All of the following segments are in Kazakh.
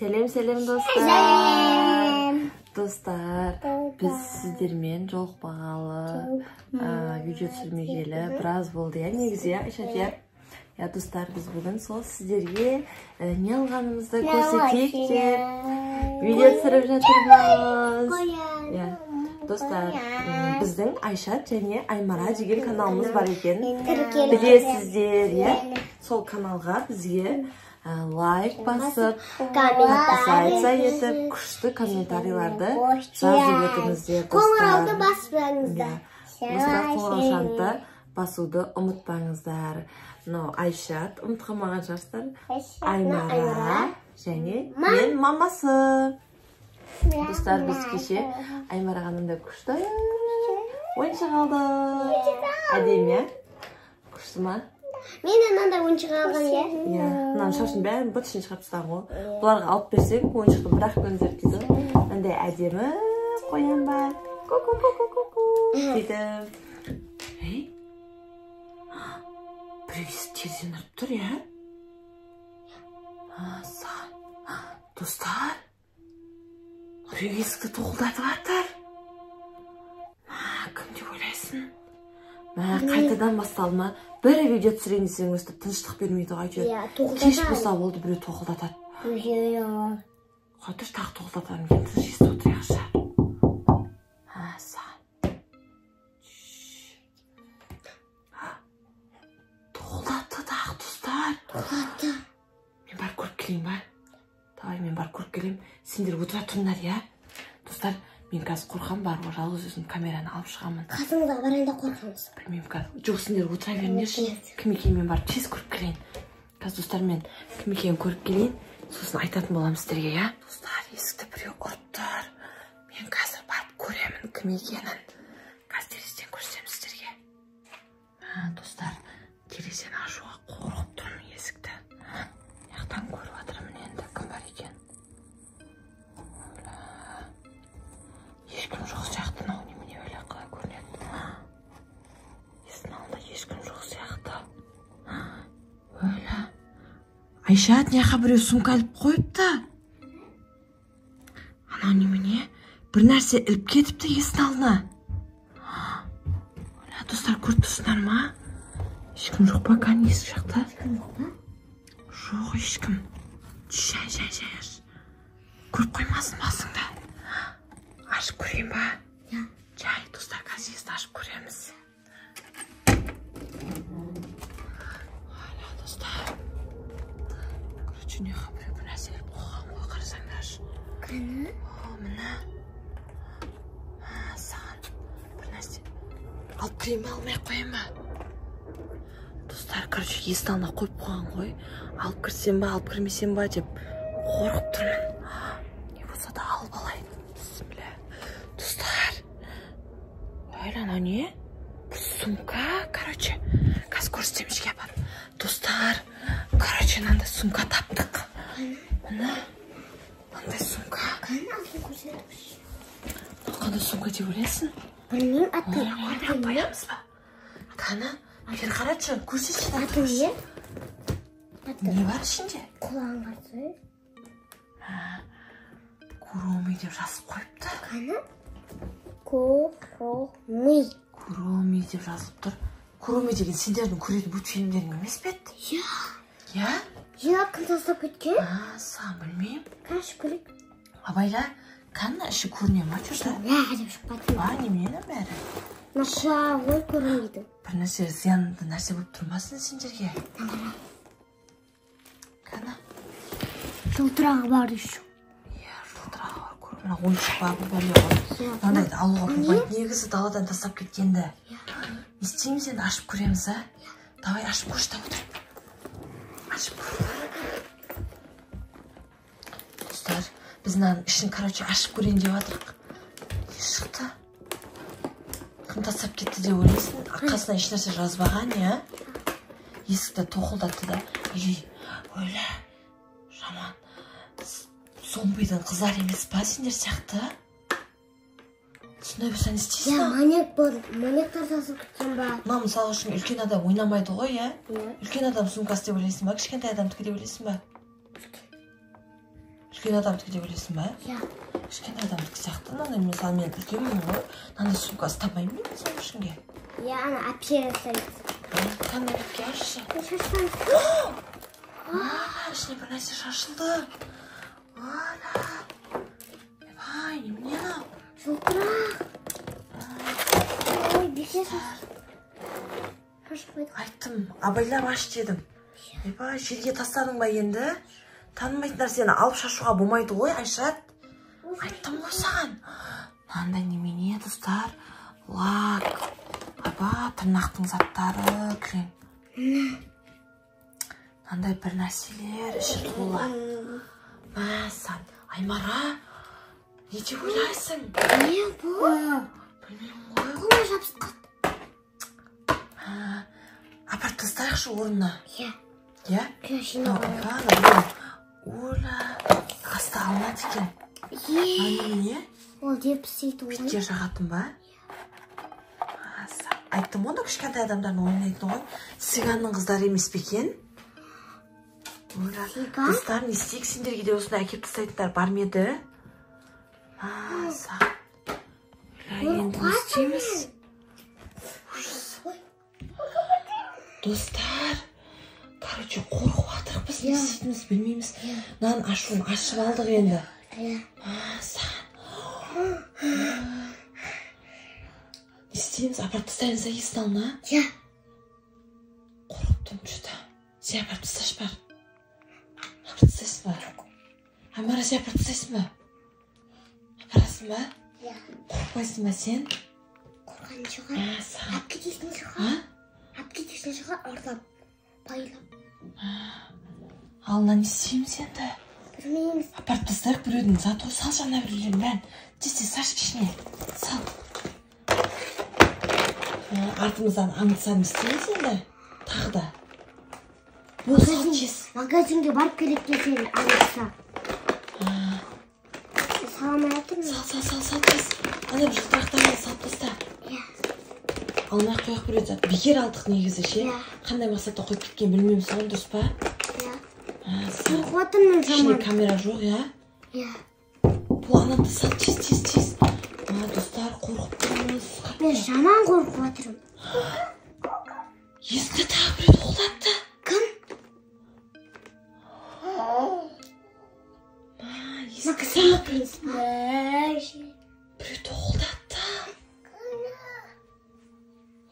Сәлем, сәлем достар. Достар, біз сіздермен жолықпағалы, видео түсірмегелі біраз болды, иә, негізі, иә, Айшат, иә? Я, достар, біз бүгін сол сіздерге не алғанымызды көрсетейік деп видео түсіріп жатырмыз. Иә, достар, біздің Айшат және Аймара деген каналымыз бар екен. Білесіздер, иә? Сол каналға бізге лайк басып, подписаться етіп, күшті комментарийларды жазып өтіңіздер, достар. Қоңырауды баспаңыздар. Достар, қоңыраушаны басуды ұмытпаңыздар. Мынау Айшат, ұмытып қалмаған шығарсыздар. Аймара және мен мамасы. Достар, біз кеше Аймараға мынандай күшті ойыншық алдық. Әдемі, иә? Күшті ма? Мен мынандай ойыншық алған, иә? Иә, мынаның шашын бәрін быт-шытын шығарып тастаған ғой. Бұларға алып берсең, ойыншықты бір-ақ көндіреді дейді. Мынандай әдемі қоян бар. Ку-ку-ку-ку-ку дейді. Ей, біреу терезеден ұрып тұр, иә? Достар, біреу есікті тоқылдатып жатыр. Кім деп ойлайсың? Қайтадан басталды ма? Бір видео түсірейін десең, өстіп тыныштық бермейді ғой, әйтеуір. Кеш болса болды, біреу тоқылдатады. Қой тұршы, тағы тоқылдатамын екен, тыныш естіп отырайықшы. Тоқылдатты тағы, достар. Мен барып көріп келейін ба? Давай, мен барып көріп келейін. Сендер отыра тұрыңдар, иә? Достар, мен қазір қорқамын, барып жалғыз өзім камераны алып шығамын. Қасыңызға барайын да қорқамыз. Білмеймін қазір. Жоқ, сендер отыра беріңдерші. Кім екенін мен барып тез көріп келейін. Қазір, достар, мен кім екенін көріп келейін. Сосын айтатын боламын сіздерге, иә? Достар, есікті біреу ұрып тұр. Мен қазір барып көремін кім екенін. Қазір терезеден көрсетемін сіздерге. Достар, терезені ашуға қорқып тұрмын есікті. Жақтан көріп жатырмын енді кім бар екен. Ешкім жоқ сияқты, мынау немене бәле қалай көрінеді? Есіктің алдында ешкім жоқ сияқты. Өлә. Айшат, мына жаққа біреу сумка іліп қойыпты. Анау немене? Бір нәрсе іліп кетіпті есіктің алдына. Өлә, достар, көріп тұрсыңдар ма? Ешкім жоқ па кәне есік жақта? Ешкім жоқ па? Жоқ, ешкім. Жай, жай, жай. Көріп қоймасын басыңды. Ашып көрейін ба? Иә. Жай, достар, қазір есікті ашып көреміз. Ала, достар. Короче, мына жаққа біреу бір нәрсе іліп қойған ғой, қарасаңдаршы. Қане? О, міне. Саған бір нәрсе алып кірейін ба, алмай ақ қояйын ба? Достар, короче, есіктің алдына қойып қойған ғой. Алып кірсем ба, алып кірмесем ба деп қорқып тұрмын. Не болса да алып алайын. Бісміллә. Достар, ой, анау не? Бір сумка, короче. Қазір көрсетемін ішке апарып. Достар, короче, мынандай сумка таптық. Міне, мынандай сумка. Қандай сумка деп ойлайсың? Білмеймін, аты. Көрмей ақ қоямыз ба? Қане, бері қарашы, көрсетші. Аты не? Не бар ішінде? Құлағын қарсы. Куроми деп жазып қойыпты. Қане? Куроми. Куроми деп жазылып тұр. Куроми деген сендердің көретін мультфильмдерің емес пе еді? Иә. Иә? Иә, кім тастап кеткен? Саған білмеймін. Қаш көрейік. Абайла, қане іші көріне ма, чё-то? Мә деп шығып кетті. Ба, немене бәрі? Мына құлағы ғой көрінбейді. Бір нәрсе зиянды нәрсе болып тұрмасын сендерге. Қане? Жылтырағы бар еще. Иә, жылтырағы бар. Көр, мына ойыншық бар, бұл бәле ғой. Мынандайды алуға болмайды. Негізі даладан тастап кеткенді. Не істейміз енді, ашып көреміз, а? Давай ашып көрші, давай отырып. Ашып көр. Достар, біз мынаның ішін, короче, ашып көрейін деп жатырық. Не шықты? Кім тастап кетті деп ойлайсың? Қасына ешнәрсе жазбаған, иә? Есікті тоқылдатты да. Ей, ойла, жаман. Зомбидің қыздар емес па сендер сияқты? Сондай болса не істейсің? Иә, маньяк бар, маньяктар тасып кеткен ба? Мына мысалы үшін үлкен адам ойнамайды ғой, иә? Иә. Үлкен адам сумкасы деп ойлайсың ба, кішкентай адамдікі деп ойлайсың ба? Үлкен адамдікі деп ойлайсың ба? Иә. Кішкентай адамдікі сияқты. Мынандай, мысалы, мен үлкенмін ғой. Мынандай сумка ұстамаймын мен мысалы үшінге. Иә, ана әпше жасайды. Қандай бетке ашшы. Шашсаңыз. Ішіне бір нәрсе шашылды. Ана. Ай, немене мынау? Жылтырақ. Ой, бекер шашып қойдық. Айттым, абайлап аш дедім. Ойбай, жерге тастадың ба енді? Танымайтын нәрсені алып шашуға болмайды ғой, Айшат. Айттым ғой саған. Мынандай немене, достар? Лак. Аба, тырнақтың заттары, кілең. Мынандай бір нәрселер, іші тола. Мәссаған. Аймара, не деп ойлайсың? Не бұл? Білмеймін ғой. Қолыма жабысып қалды. Апарып тастайықшы орнына. Иә. Иә? Иә, жинап алайық. Ола, асты алынады екен. Е, Немене? ол деп істейді ғой. Бетке жағатын ба? Айттым ғой, кішкентай адамдардың ойнайтын ғой. Цыганның қыздары емес пе екен? Цыган? Достар, не істейік, сендерге де осындай әкеліп тастайтындар бар ма еді? Енді не істейміз? Ужас. Достар, короче, қорқып жатырық біз, не істейтінімізді білмейміз. Мынаның ашуын ашып алдық енді. Мәссаған. Не істейміз? Апарып тастаймыз да есіктің алдына? Иә. Қорқып тұрмын что-то. Сен апарып тасташы бар. Апарып тастайсың ба? Аймара, сен апарып тастайсың ба? Апарасың ба? Иә. Қорықпайсың ба сен? Қорққан шығар. Мәссаған. Алып кетесің шығар. А? Алып кетесің шығар, ұрлап, байлап. Ал мына не істейміз енді? Білмейміз. Апарып тастайық біреудің заты ғой. Салшы ана біреулердің бәрін. Тез тез салшы ішіне. Сал. Артымыздан аңдыса не істейміз енді? Тағы да. Бол, сал тез. Магазинге барып келеді десең, аңдыса. Сала алмай жатырмын. Сал, сал, сал, сал тез. Ана бір жылтырақтарын салып таста. Иә. Алмай ақ қояйық біреу зат. Бекер алдық негізі ше. Иә. Қандай мақсатта қойып кеткенін білмейміз, соны дұрыс па? Иә. Сал. Қорқып жатырмын Ішінде жаман. камера жоқ, иә? Иә. Бұл ананы сал, тез, тез, тез. Достар, қорқып тұрмыз. Мен жаман қорқып жатырмын. Есікті тағы біреу тоқтатты. Кім? Есікті біреу тоқылдатты.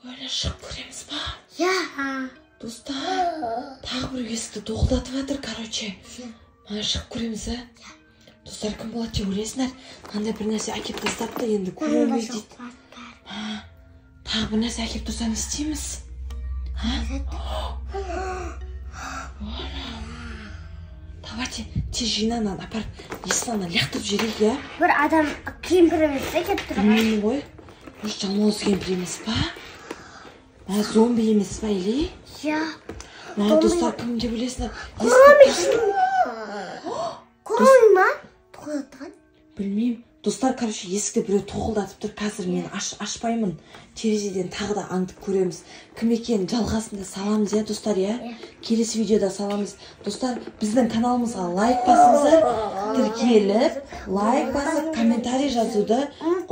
Өлі, шығып көреміз ба? Иә. Достар, тағы біреу есікті тоқылдатып жатыр, короче. Мына шығып көреміз, а? Достар, кім болады деп ойлайсыңдар? Мынандай бір нәрсе әкеліп тастапты, енді көреміз дейді. Тағы бір нәрсе әкеліп тұрса не істейміз? Давайте тез жина, мынаны апарып есіктің алдына лақтырып жіберейік, иә? Бір адам кемпір емес пе келіп тұрған? Білмеймін ғой. Может, жалмауыз кемпір емес па? Мә, зомби емес па, или? Иә. Мә, достар, кім деп ойлайсыңдар? Кроме ма? Тоқылдатқан? Білмеймін. Достар, короче, есікті біреу тоқылдатып тұр. Қазір мен ашпаймын. Терезеден тағы да аңдып көреміз. Кім екенін жалғасында саламыз, иә, достар, иә? Келесі видеода саламыз. Достар, біздің каналымызға лайк басыңыздар, тіркеліп, лайк басып, комментарий жазуды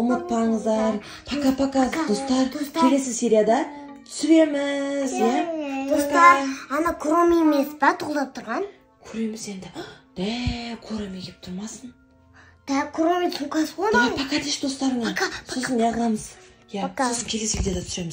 ұмытпаңыздар. Пока-пока, достар. Келесі серияда түсіреміз, иә? Достар, ана Кроме емес па тоқылдап тұрған? Көреміз енді. Дә, Кроме келіп тұрмасын. Да, Кроме сумкасы ғой. Давай, пока деші достарыңа. Пока, Сосын не қыламыз? Иә, Пока. сосын келесі видеода түсіреміз.